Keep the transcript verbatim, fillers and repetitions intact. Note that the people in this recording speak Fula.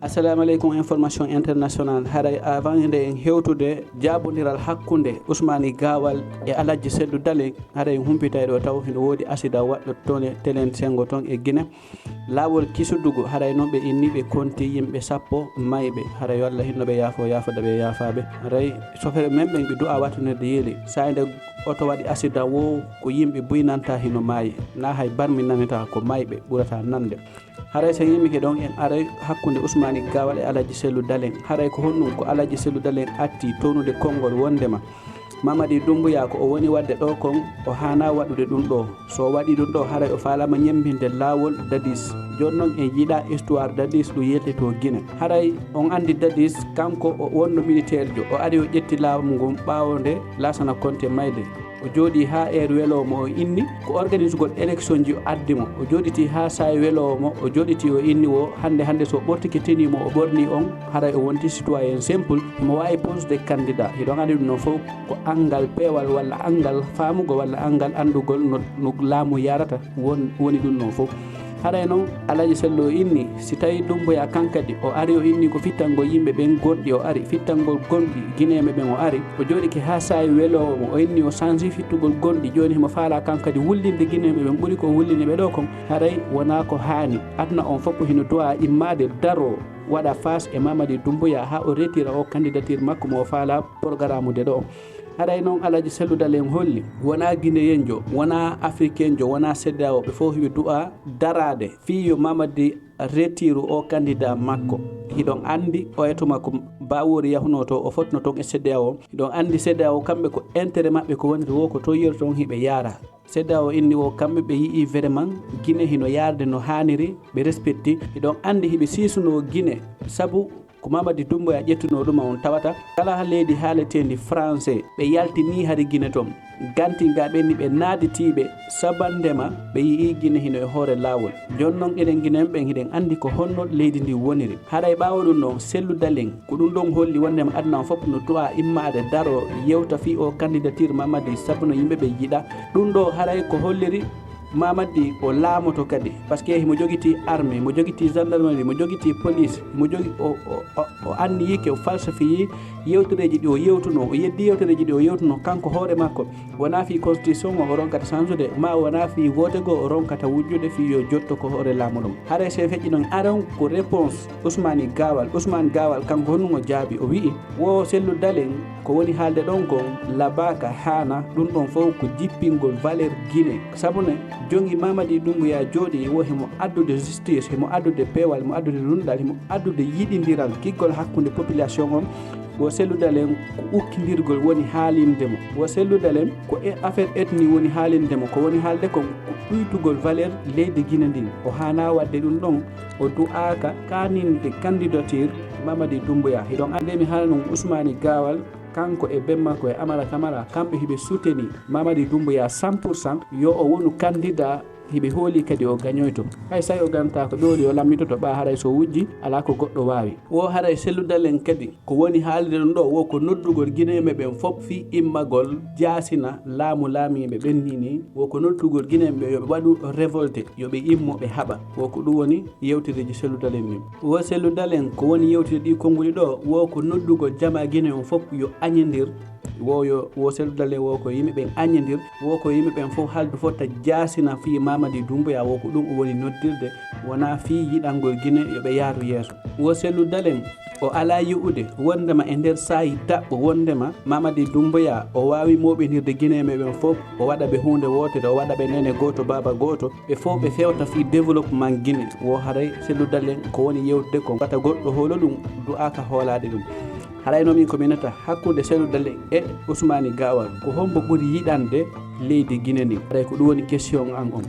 Assalamu aleykum, information international. Haray avant nde en hewtude jaabondiral hakkunde Usmani Gawal e Alhaji Sellu Dalen, haray en humpitay ɗo taw hino woodi accident waɗɗo toon e Telen Sengo toon e Guinée. Laawol Kisudugu, haray noon ɓe inni ɓe konti yimɓe sappo mayɓe. Haray yo Allah hinno ɓe yaafo, yaafoɗa ɓe yaafaaɓe. Haray sofere men ɓen ɓe du'a wattunirde yeeli. Saa nde oto waɗi accident wo ko yimɓe buy nanta hino maayi. Na hay barmi nanata ko mayɓe ɓurata nande. Haray so yimɓe ke ɗon en aray hakkunde Usmani Gawal e Alhaji Sellu Dalen. Haray ko honɗum ko Alhaji Sellu Dalen atti townude konngol wondema Mamadi Dumbuya ko o woni waɗde ɗo kon, o haana waɗude ɗum ɗo. So o waɗi ɗum ɗo, haray o faalama ñembinde laawol Dadis. Jooni noon en yiɗa histoire Dadis ɗum yeltitoo Gine. Haray on anndi Dadis, kanko o wonno militaire jo. O ari o ƴetti laamu ngun ɓaawo nde Laasana Konte mayde. O jooɗii haa heure weloowo mo o inni, ko organisugol élection ji o addi mo. O jooɗitii haa saa'i weloowo mo, o jooɗitii o inni wo, hannde, hannde so o ɓortike tenue mo o ɓornii on, haray o wonti citoyen simple, himo waawi poste de candidat. Hiɗon anndi ɗum noon fof ko anngal peewal walla anngal faamugol walla anngal anndugol no, no laamu yarata won, woni ɗum noon fof. Haray noon, Alhaji Sellu o inni, si tawii Dumbuya kan kadi o ari, o inni ko fittangol yimɓe ɓen gonɗi o ari, fittangol gonɗi Gineeɓe ɓen o ari, o jooɗike haa saa'i weloowo mo, o inni o sansi fittugol gonɗi, jooni himo faalaa kan kadi wullinde Gineeɓe ɓen ɓuri ko o wullini ɓe ɗo kon, haray wonaa ko haani. Aduna on fof hino du'a immaade, daroo, waɗa face e Mamadi Dumbuya haa o retira o candidature makko mo o faalaa programme de ɗo on. Haray noon Alhaji Sellu Dalen holli, wonaa Guinéen jo, wonaa Africain jo, wonaa CEDEAO, ɓe fof hiɓe du'a daraade fii yo Mamadi retiru o candidat makko. Hiɗon anndi o e tuma ko Baawoori yahunoo to, o fotno toon e CEDEAO. Hiɗon anndi CEDEAO kamɓe ko intérêt maɓɓe ko woniri wo ko to yeru toon hiɓe yaara. CEDEAO inni wo kamɓe ɓe yi'i vraiment Gine hino yaarde no haaniri, ɓe respecti. Hiɗon anndi hiɓe siisunoo Gine sabu ko Mamadi Dumbuya ƴettunoo ɗum on tawata kala leydi haaleteendi français, ɓe yaltinii hari Gine toon. Ganti nga ɓenni ɓe naaditiiɓe sabandema ɓe yi'i Gine hino e hoore laawol. Jooni noon eɗen Guinéen ɓen hiɗen anndi ko honno leydi ndi woniri. Haray ɓaawo ɗum noon Sellu Dalen ko ɗum ɗon holli wondema aduna on fof no du'a immaade daroo yewta fii o candidature Mamadi sabu no yimɓe ɓe yiɗa. Ɗum ɗo haray ko holliri Mamadi o laamoto kadi, parce que himo jogitii armée, himo jogitii gendarmerie, himo jogitii police, himo jogi, o, o, o, o anniyike, o falsifiyii yewtereeji ɗi o yewtunoo, o yeddii yewtereeji ɗi o yewtunoo kanko hoore makko. Wonaa fii constitution o, o ronkata sansude, maa wonaa fii vote goo o ronkata wujjude fii yo jotto ko hoore laamu ɗum. Haray so en feƴƴi noon, aron ko réponse Usmani Gawal. Usmani Gawal kanko honɗum o jaabi, o wi'i, wo Sellu Dalen ko woni haalde ɗon kon labaaka haana, ɗum ɗon fof ko jippingol valeur Guinée. Sabu ne, jongi Mamadi Dumbuya jooɗii wo himo addude justice, himo addude peewal, himo addude nunɗal, himo addude yiɗindiral giggol hakkunde population on. Wo Sellu Dalen ko ukkindirgol woni haalinde mo. Wo Sellu Dalen ko e affaire ethnie woni haalinde mo. Ko woni haalde kon ko ɗuytugol valeur leydi Guinée ndin. O haana waɗde ɗum ɗon. O du'aaka kaaninde candidature Mamadi Dumbuya. Hiɗon anndi mi haala ɗum Usmani Gawal, kanko e ben makko e Amara Kamara, kamɓe hiɓe soutenir Mamadi Dumbuya cent pour cent, yo o wonu candidat, hiɓe hooli kadi o gañoyto. Hay so o ganta ko ɗoori o lammitoto ɓa haray so wujji, alaa ko goɗɗo waawi. Wo haray Sellu Dalen kadi, ko woni haalde ɗum ɗo, wo ko noddugol Gineeɓe ɓen fof fii immagol jaasina laamu laamiiɓe ɓen nii nii, wo ko noddugol Gineeɓe ɓe yo ɓe waɗu révolte, yo ɓe immo ɓe haɓa. Wo ko ɗum woni yewtereeji Sellu Dalen ɗin. Wo Sellu Dalen ko woni yewtide ɗi konguɗi ɗo, wo ko noddugol jamaa Gine on fof yo añindir, wo yo, wo Sellu Dalen wo ko yimɓe ɓen añindir, wo ko yimɓe ɓen fof haldu fotta jaasina fii Mamadi Dumbuya, wo ko ɗum o woni noddirde, wonaa fii yiɗangol Gine yo ɓe yaaru yeeso. Wo Sellu Dalen o alaa yi'ude wondema e nder saa'i daɓɓo wondema Mamadi Dumbuya o waawi mooɓinirde Gineeɓe ɓen fof, o waɗa ɓe huunde wootere, o waɗa ɓe nene gooto, baaba gooto, ɓe fof ɓe fewta fii développement Gine. Wo haray Sellu Dalen ko woni yewtude kon, wata goɗɗo hoolo ɗum, du'aaka hoolaade ɗum. Haray no min ko minata hakkunde Sellu Dalen e Usmani Gawal, ko hombo ɓuri yiɗande leydi Gine ndin? Haray ko ɗum woni question an on.